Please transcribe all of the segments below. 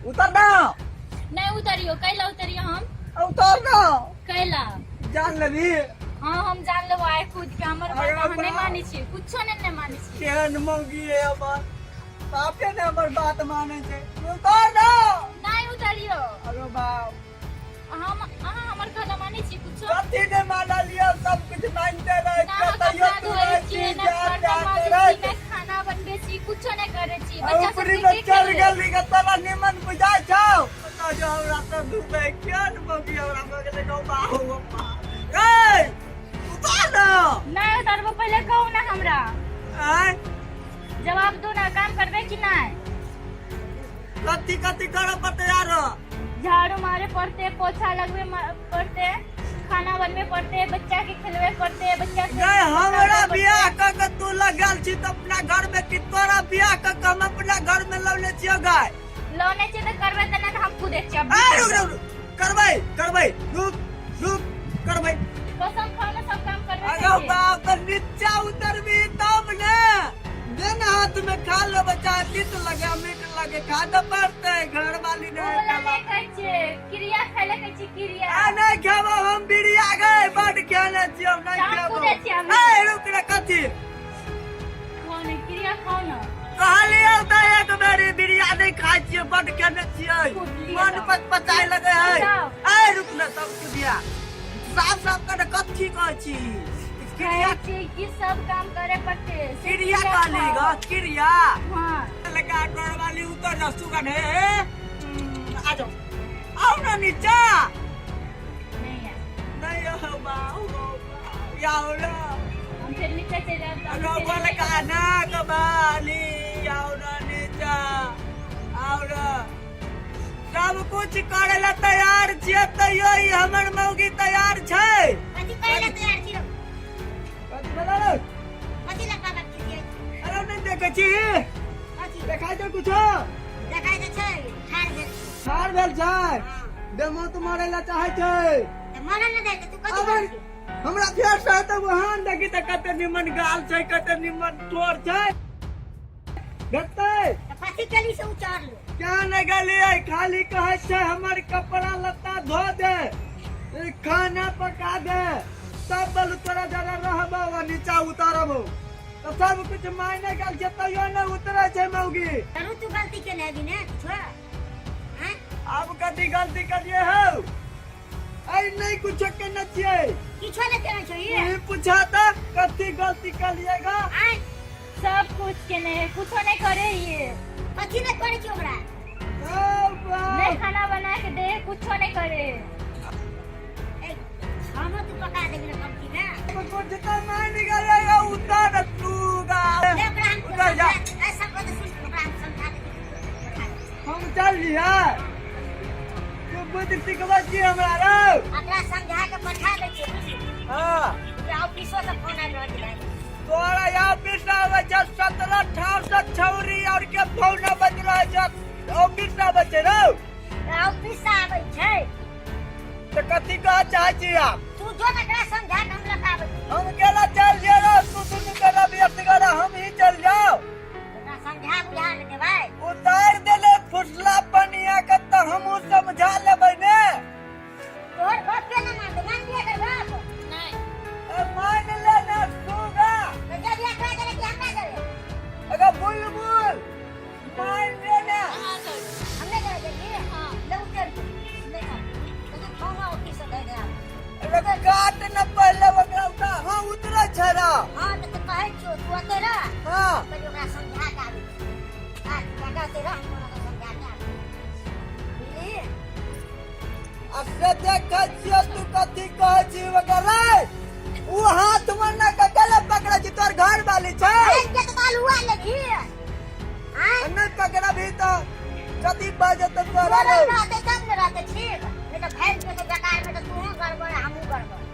उतर ना। नहीं उतरियो। कैला उतरियो हम? उतर ना। कैला? जान लेबी? हाँ, हम जान लेबो आइ कूद के। हमर बात अरे अहाँ नहीं बाप। मानै छी, कुछो नहीं नहीं मानै छी। केहन मौगी है हमर, बापे ने हमर बात मानै छै। उतर ना। नहीं उतरियो। अरे बाप। हम अहाँ हमर कहला मानै छी कुछो? कथी ने मानलियो? सब कुछ मानते रहे ना छियै अहाँ तैयो कपड़ा तू धोइ रहै छी, छी ना जान बर्तन जान माजै छी, करैत ना खाना बनबै छी, कुछो नहीं करै छी। बच्चा ऊपरी सबके में के चल खेलबै? गेली के तोरा निमन बुझाइ छौ? बता जो हमरा सब डूबे केहन मौगी हमरा भऽ गेलै गौ बाहु रे। उतार ना। नहीं उतरबो। पहिले कहू ना हमरा। आँय? जवाब दू ना, काम करबै कि नहीं? कथी कथी करऽ पड़तै आरो? झाड़ू मारे पड़ते, पोछा लगबे पड़ते, खाना बनबे पड़ते, बच्चा के खिलबे पड़ते, बच्चा के गए हमरा पड़ते। बियाह क के तू लगल छी तऽ अपना घर में कि तोरा बियाह क के हम अपना घर में लौने छियो गाय? लौने छै तऽ करबै तऽ, नहि तऽ हम खुदे छियै। ए रुक रुक रुक। करबै करबै, रुक रुक, करबै। कसम खाओ ना, सब काम करबै। अरे बाप, तऽ नीचा उतरबी तब ने। दे ना हाथ में, खा ले बच्चा। तीत लगे मीठ लगे, खा तऽ पड़तै घर वाली ओ ने। वाला नहि कहै छियै, क्रिया खाय ले कहै छियै, क्रिया। आ नहीं खेबो हम बिरिया गए, बड खेने छियौ, नहीं तऽ हम खेबो। खुदे छियै हम। ए रुक रे, कथी? खाओ ने, क्रिया खाओ ना। कहलियौ तऽ एक बेरी बिरिया नहीं खाइ छियै, बड खेने छियै। कुदलियै मन तऽ। पच पचाय लगे है। जाओ। ए रुक ने, सब कुदिया साफ साफ कर, कथी कहै छी? क्रिया? कहै छियै कि सब काम करे पड़ते से। क्रिया कहली खाओ। ग क्रिया। हाँ। लगा डर वाली उतर जा सुगन हे। आ जाओ, आओ ना नीचा। नहीं है। नहीं हो बाऊ आओ ना। हम फिर नीचे चलि जायब तऽ अगर हम बोल फिर का ना कबाली, आओ ना नीचा, आओ ना। सब कुछ करे ला तैयार छियै तैयो ई हमर मौगी तैयार छै। कथी करे ला तैयार छी रौ? कथी भेलै रे? कथी लगा बात छी? अरे नहीं देखै छी? कथी? देखाइ छौ कुछो? देखाइ तऽ छै, ठाढ़ भेल छी। ठाढ़ भेल छै। हाँ। डेमो तू मारै ला चाहै छै। तऽ मरल ने जाइ तऽ तू कथी अबर करै छी? हमरा फेर से तऽ वहां देखी तऽ कते निमन गाल छै, कते निमन ठोर छै, भेटतै। तऽ कथी केली से उचरलो? क्या नहि गेलियै, खाली कहै छै हमर कपड़ा लत्ता धो दे, ई खाना पका दे, तब बोलू तोरा जरा रहबो आ नीचा उतारबो तऽ सब कुछ मायने गेल छै तैयो नहि उतरै छै मौगी। तरू तू गलती केने हेबी ने किछो? आँय? आब कथी गलती करिए हौ? ऐ नहि कुछो केने छियै। किछो नहि केने छौ ई? तू पूछा तऽ कथी गलती करिएगा? आँय? सब कुछ केने है, कुछो नहीं करे ये। कथी नहि करै छी ओकरा? ओ बाप। नहीं खाना बना के दे, कुछो नहीं करे। ए, खानो तू पका देबी ने कमती ने? कुछ तो मान गेलै, उतर तू गा। ले ओकरा हम उतर जा। ए, सब बात सुन, ओकरा हम समझा देबी। हम चल लिहा, तू बुद्धि सिखबै छी हमरा रौ? ओकरा समझा के पठा दै छियै, बुझली? हाँ। ओकरा ऑफिसो से फोन आबि रहल छै। तोरा ऑफिस आबै छै 17 ठाम से छौरी और के फोन अबैत रहै छै, ऑफिस आबै छै रौ? ऑफिस से आबै छै। तऽ कथी कहऽ चाहै छी आप? तू जो ने एकरा समझा के हम लऽ आबै छी। हम केला चल जे रौ, तू दुनू केला व्यस्त कर, हम ही चल जाओ। ओकरा समझा बुझा ने देबै। उतार देले फुसला पनिया के तऽ हमहूँ समझा लेबै ने। तोहर बाप के ना मानते, मान लिया कर बाप। नहीं। ए, मान ले ना सुगा। तो जब या कह देले कि हमरा देले। अगर बुलबुल मान ले ना। हाँ सर। हमने करे देलिए। हाँ। ले उतर जो। ले जा। तो तू फोन ऑफिस से दे दे आब। अरे काट न पहले ओकरा उठा। हाँ, उतरे छै रा। हाँ तऽ तू कहै छियौ, तू ओतै रह। हाँ। पहिले ओकरा समझा के आबै छी। आ काका ओतै रह, हम ओकरा समझा के आबै छी। बुझलिही? आ से देखै छियौ तू कथी कहै छी ओकरा रे? उ हाथ में न के केले पकड़ै छी, तोहर घर वाली छै? अरे के तो आलुआ लेबही? आँय? नहि पकड़बही तऽ कथी बाजत तोरा बोलल रे? रहतै तब ने रहतै ठीक, नहि तऽ भागि जेतै बेकार में, तऽ तूहूँ गड़बड़ हमहूँ गड़बड़।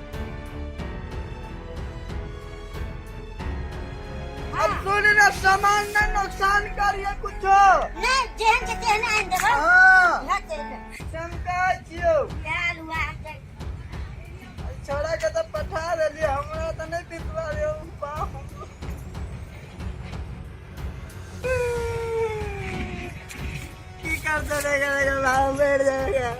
अब सुन ना, सामान न नुकसान करिए कुछो। नहि, जेहन छै तेहन आनि देबै। हाँ। इएह चलि। चमका छियौ। इएह आलुआ हम चलि। छोड़ा के तऽ पठा देलियै, हमरा तऽ नहि विश्वास यौ बाप। की कहै? घर से निकल गया, मर जाएगा।